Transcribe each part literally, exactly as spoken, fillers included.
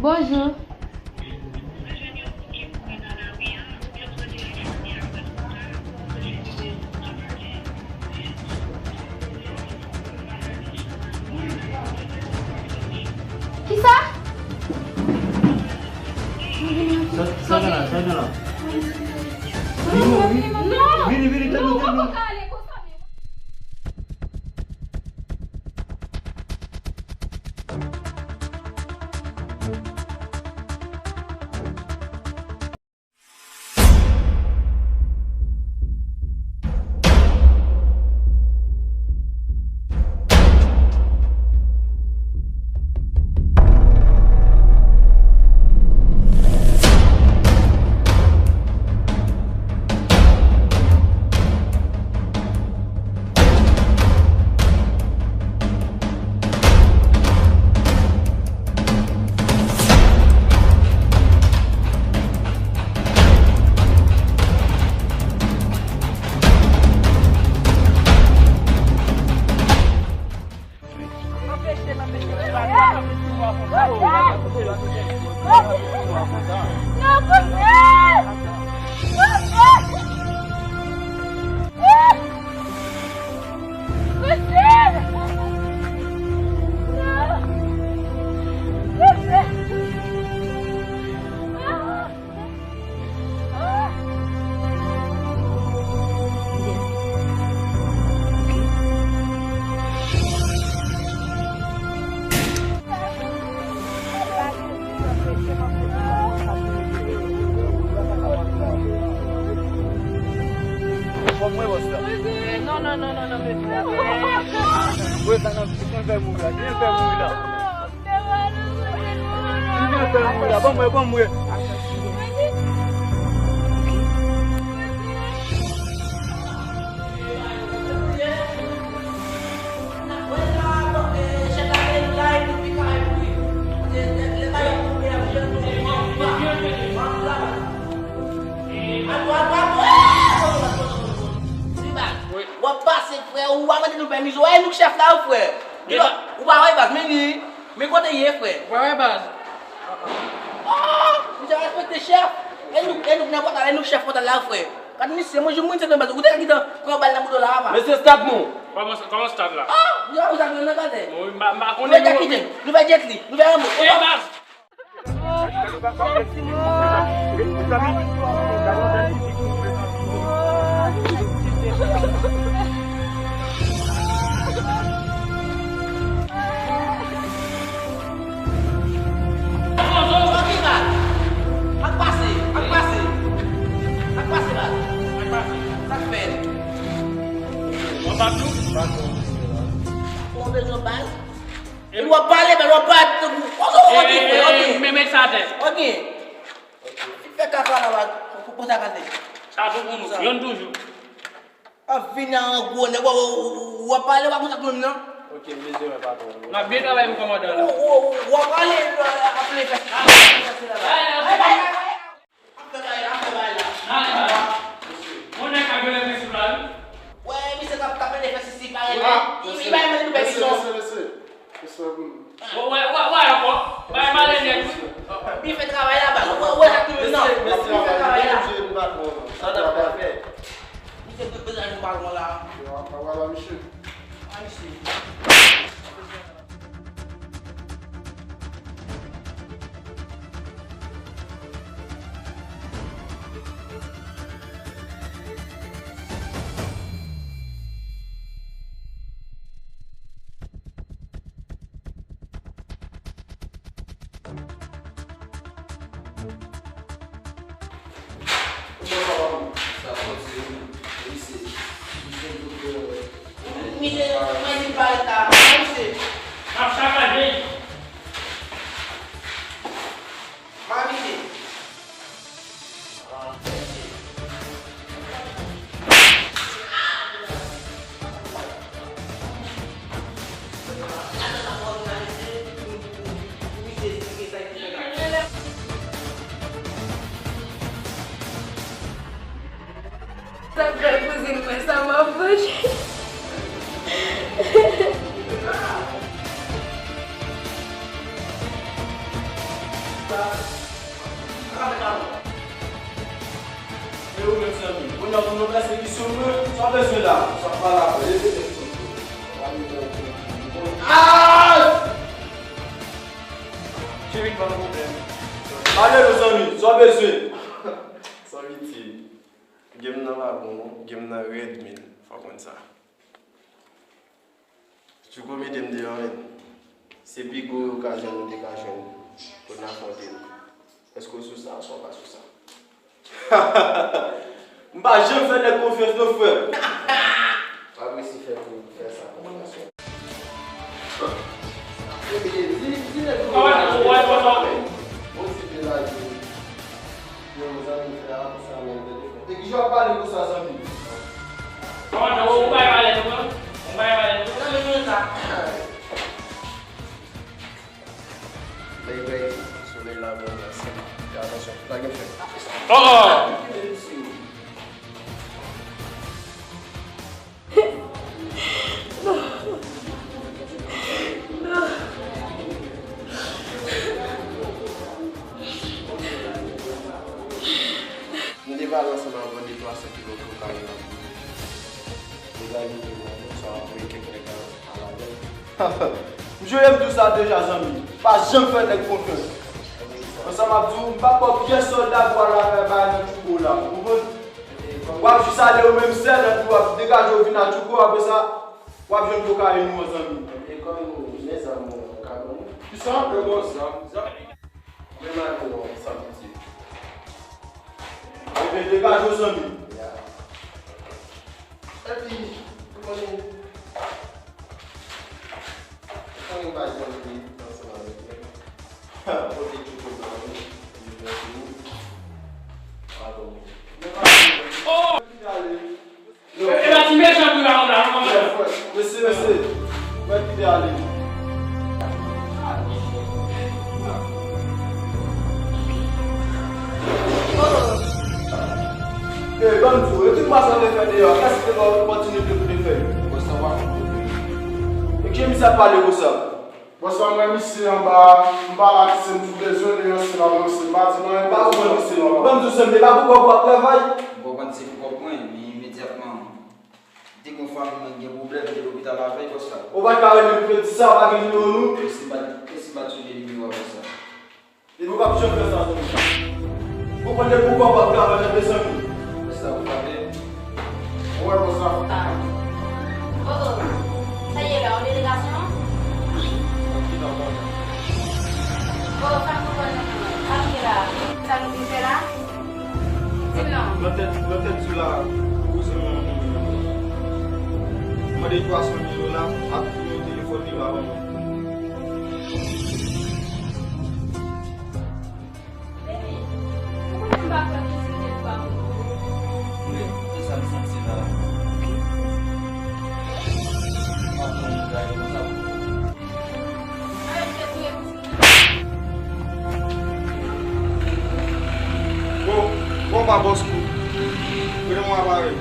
Bonjou. Kisa? Sa, sa gen la, sa gen la. Vini, vini, vini, vini, tande, tande. Fò mwen wè sa. Non, non, non, non, non, mesye. Wè sa nan, ki fè mouri la? Ki fè mouri la? Ki fè mouri la? Ban mwen, ban mwen. W ap pase, frè, ou pa mande nou pèmiz. Ou pa wè nou k chèf la, frè. Ou pa wè baz, men li, men kote l ye, frè. Ou pa wè baz. Oh, misye respekte chèf. E nou, e nou nan pòtal, e nou chèf pòtal la, frè. Gad misye, mwen jwenn moun se nan baz. Ou te ka gentan pran bal nan bouda w la, apa. Mesye, start nou. Kòman, kòman start la? Ah, misye pa konn sa k nan gade. Bon, m pa, m pa konnen nou. Nou fè Jet Li, nou fè Jet Li, nou fè Rambo. Eh, baz. Ak pase, ak pase. Ak pase, baz. Ak pase. Sa k fèt? Ou anba tou? Ou bezwen baz? Epi w ap pale, men w ap pale tankou, ok, ok, ok. Men, met sa atè. Ok. Fè kaka la, baz. Pou, pou sa pase. Sa pou pou nou. Yonn toujou. Ap vin an gwo nèg, w, w, w, w ap pale, w pa konn sa k menm nan. Ok, m bezwen wè patwon. M ap byen travay pou kòmandan la. W, w, w ap pale, ap pale fè. Ap fè bagay la, ap fè bagay la. Bon nèg k ap jwe lè fè sou la, wi. Wè, misye k ap, k ap mete fè sisi, pa renmen. Li pa renmen nou pèmisyon. Mesye, mesye, mesye. Mesye, pou nou. Wè, wè, wè, wè, ankò. Bay male nèg, wi. Li fè travay la, baz. Wè, wè, sa ki menm nan. Li fè travay la. Sa n ap fè. Misye tout bezwen nou pa lwen la. Yo, pa wè la, misye. A, misye. Misye, mwen di pa reta. Misye. M ap sakaje. Mwen abite. Sa fè kouzin mwen sa m ap manje. E ou menm, zanmi, kounye a w vin nan pèsekisyon mwen, sa w bezwen la? Sa pa la, leve tèt ou. Ah! Jimmy pa pwoblèm. Pale non, zanmi, sa w bezwen? San piti. Game nan pa bon non, game nan rèd, men fò w konn sa. Tchouko mete m deyò, men se pi gwo okazyon nou te ka jwenn pou n afwonte l. Èske w sou sa oswa w pa sou sa? M pa janm fè nèg konfyans non, frè. Pa prese fè pou fè sa konfyans. Ebyen, di, di nèg yo. Bon, se te la, yo, zanmi, frè, a, konsa, men, tande, frè. E ki jan w ap pale konsa, zanmi? Kòmandan, ou bay valè nou, non? Ou bay valè nou, non? Nan men nou sa. Lè y bay, solèy la bon, mèsi. Fè atansyon, lage fè. Oh, oh! Nou te pale ansanm avan de twa san kilo kokayin nan. Degaje w nan men sa, w ap voye kèk nèg a, a lavèy. M jwe m di w sa deja, zanmi. Pa janm fè nèg konfyans. Konsa m ap di w, m p ap ba w pyès sòlda pou al lakay bagay nan Tchouko la. Ou konprann? W ap jis ale ou menm sèl, epi w ap degaje w vin a Tchouko, apre sa, w ap jwenn kokayin ou an, zanmi. E kòm ou gen zam ou ka ban mwen? Kisa? Mwen gen zam, zam. Mwen mal pou ou, san piti. Ebyen, degaje w, zanmi. Ya. Epi, ou konnen, ou konnen m pa janm vle ansanm avèk nèg. Kote Tchouko nan men, li vle fini. Padon. Oh! E pa ti mechan pou la, la, la, la. Mesye, mesye, mwen kite ale. E, ban m di w, e tout mwa sa w te fè deyò a, kiyès ki te ba w opòtinite pou te fè l? Bòs la pa konn kote. E ki jan misye ap pale konsa? Bòs la, mwen misye anba, m pa la, misye m tou bezwen deyò, se la, mwen misye m pa di non, m pa konprann misye non. Ban m di w, se m te pa pou kòb w ap travay? M konprann se pou kòb mwen, men imedyatman, m te gen yon fanmi mwen ki gen pwoblèm, m te lopital avè l, bòs la. Ou pa t ka rele m pou te di sa, ou pa gen nimewo nou? Èske m pa t, èske m pa t sonje nimewo a, bòs la? Epi w p ap janm fè sa, zanmi. Ou konn depi w kòb w ap travay, tande, zanmi. Fè sa ou frape. Ou wè konsa. Ah. Oh, oh. Sa ye la, yon delegasyon? Nan ki nan mond? Oh, sa m konprann nan. Sa m ye la. Sa nou vin fè la? Di m non. Nan tèt, nan tèt di w la, kouzen mwen an mwen mande twa san mil dola ak yon telefòn li pa ban mwen. Baby, ou konnen m pa kwè kouzen gen dwa pou ou. Wi, se sa m santi la. M pa konn bagay konsa. Arete touye kouzen. Bon, bon, pa bòs kou. Mete mwen aparèy.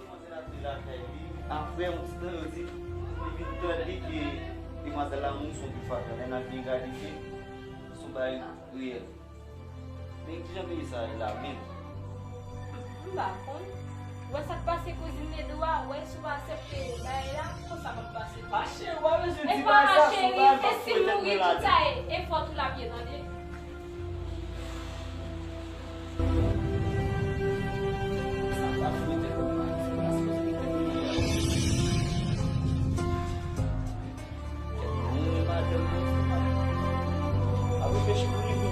Demwazèl ap di lakay li, apre yon ti tan, yo di, li vin tande ke demwazèl la mouri sou yon kou fatal. Lè n al byen gade byen, sou bay reyèl. Men kijan peyi sa ye la menm? M pa konn. Ou wè sa k pase kouzin Nedo a, ou wè si w pa aksepte bagay la, konsa k ap pase. Fache, ou pa bezwen di bagay sa, se yon bagay m p ap foure tèt mwen ladan. E si l mouri, tout sa e, e fòt ou l ap ye, tande. Sa pa foure tèt mwen ladan, se pa sipoze gen tèt mwen ladan. Tèt mwen ronn, madanm nan, se pa. Ap reflechi pou li.